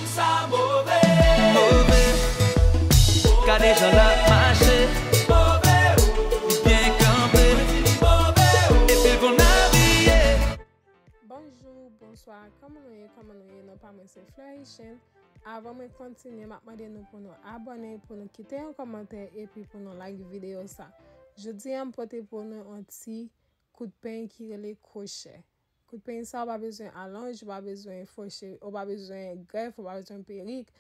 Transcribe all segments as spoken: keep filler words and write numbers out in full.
Sa move. Move. Gade jan l ap mache. Move. Li byen kanpe. Epi l konn abiye. Bonjou, bonswa, kòman nou ye, kòman nou ye? Non pa mwen se Fleur Haitienne. Avan mwen kontinye, m ap mande nou pou nou abòne, pou nou kite yon kòmantè, epi pou nou like videyo sa. Jodi a, m pote pou nou yon ti kout peny ki rele kwochè. Kout peny sa, ou pa bezwen alonj, ou pa bezwen fo cheve, ou pa bezwen grèf, ou pa bezwen perik.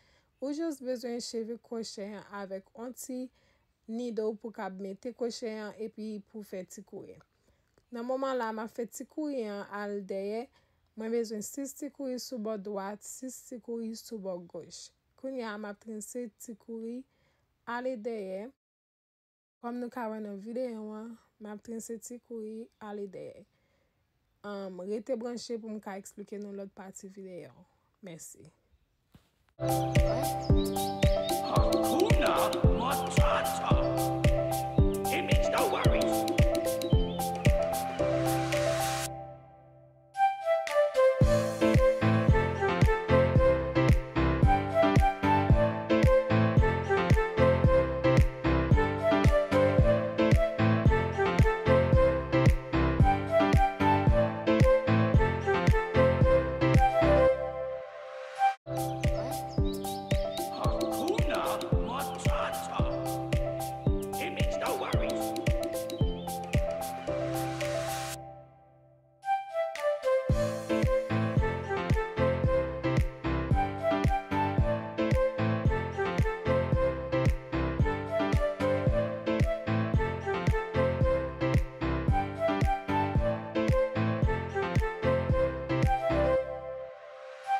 Ou jis bezwen cheve kwochè an avèk yon ti nido pou kab mete kwochè an epi pou fè ti kouri. Nan moman la, m ap fè ti kouri an al dèyè. Mwen bezwen sis ti kouri sou bò dwat, sis ti kouri sou bò goch. Kounye a, m ap trense ti kouri ale dèyè. Kòm nou ka wè nan videyo an, m ap trense ti kouri ale dèyè. Ann, rete branche pou m ka eksplike nou lòt pati videyo an. Mèsi. Hakuna Matata. Image the worries. Hakuna Matata. Image the worries.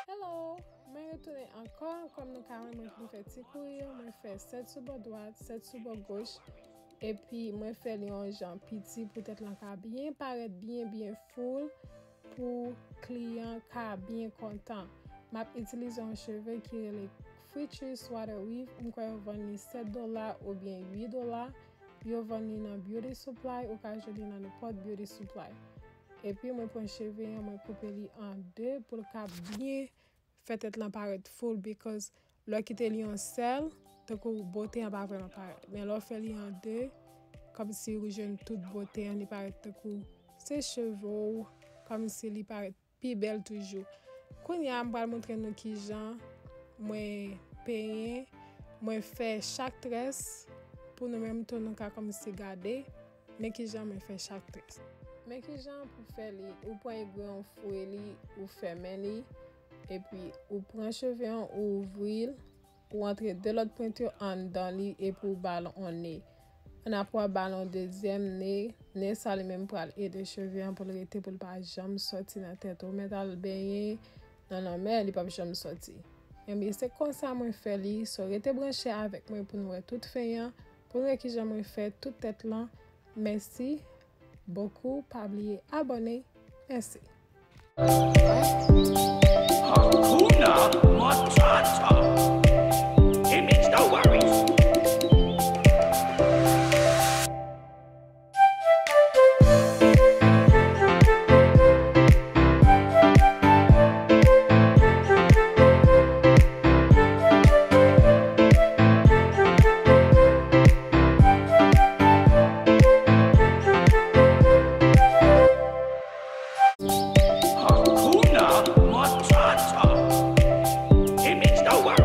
Hello! Mwen retounen ankò, kòm nou ka wè, mwen fin fè ti kouri yo, mwen fè sèt sou bò dwat, sèt sou bò goch, epi mwen fè li yon jan piti pou tèt lan ka byen parèt, byen, byen full, pou kliyan ka byen kontan. M ap itilize yon cheve ki rele Future Swatter Weave, m kwè yo vann li sèt dola oubyen uit dola, yo vann li nan beauty supply, ou ka jwenn li nan nenpòt beauty supply. Epi mwen pran cheve an, mwen koupe li an de pou l ka byen fè tèt lan parèt full, because lè w kite li yon sèl, tankou bote an pa vrèman parèt. Men lè w fè li an de, kòmsi ou jwenn tout bote an, li parèt tankou se cheve w, kòmsi li parèt pi bèl toujou. Kounye a, m pral montre nou kijan mwen penyen, mwen fè chak très pou nou menm tou nou ka kòmsi gade. Men kijan mwen fè chak très. Men kijan pou fè li, ou pran egre an, ou fouye li, ou fèmen li, epi ou pran cheve an, ou ouvri l, ou antre de lòt pwent yo anndan li, epi ou ba l on ne. Annapre w ap ba l on dezyèm ne, ne sa li menm pral ede cheve an pou l rete, pou l pa janm sòti nan tèt ou. Ou mèt al benyen nan lanmè, li p ap janm sòti. Ebyen, se konsa mwen fè li, so rete branche avèk mwen pou n wè tout fen an, pou n wè kijan mwen fè tout tèt lan. Mèsi bokou, pa bliye abòne. Mèsi. Hakuna Matata. Image the worries. Hakuna Matata. Image the world.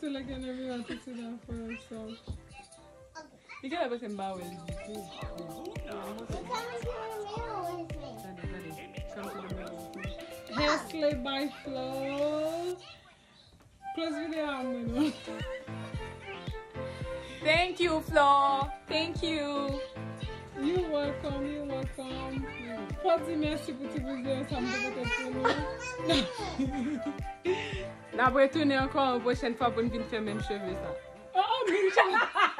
To look in the mirror to see that for yourself. Li genlè panse m pa wè l ditou. Gade, gade. Come to the mirror. Hair Slay by Flo. Close video a mwen non. Thank you, Flo. Thank you. You welcome, you welcome. Fò di mèsi pou ti video sa m te pote pou nou. N ap retounen ankò yon pwochèn fwa pou n vin fè menm cheve sa. Oh, oh, menm cheve.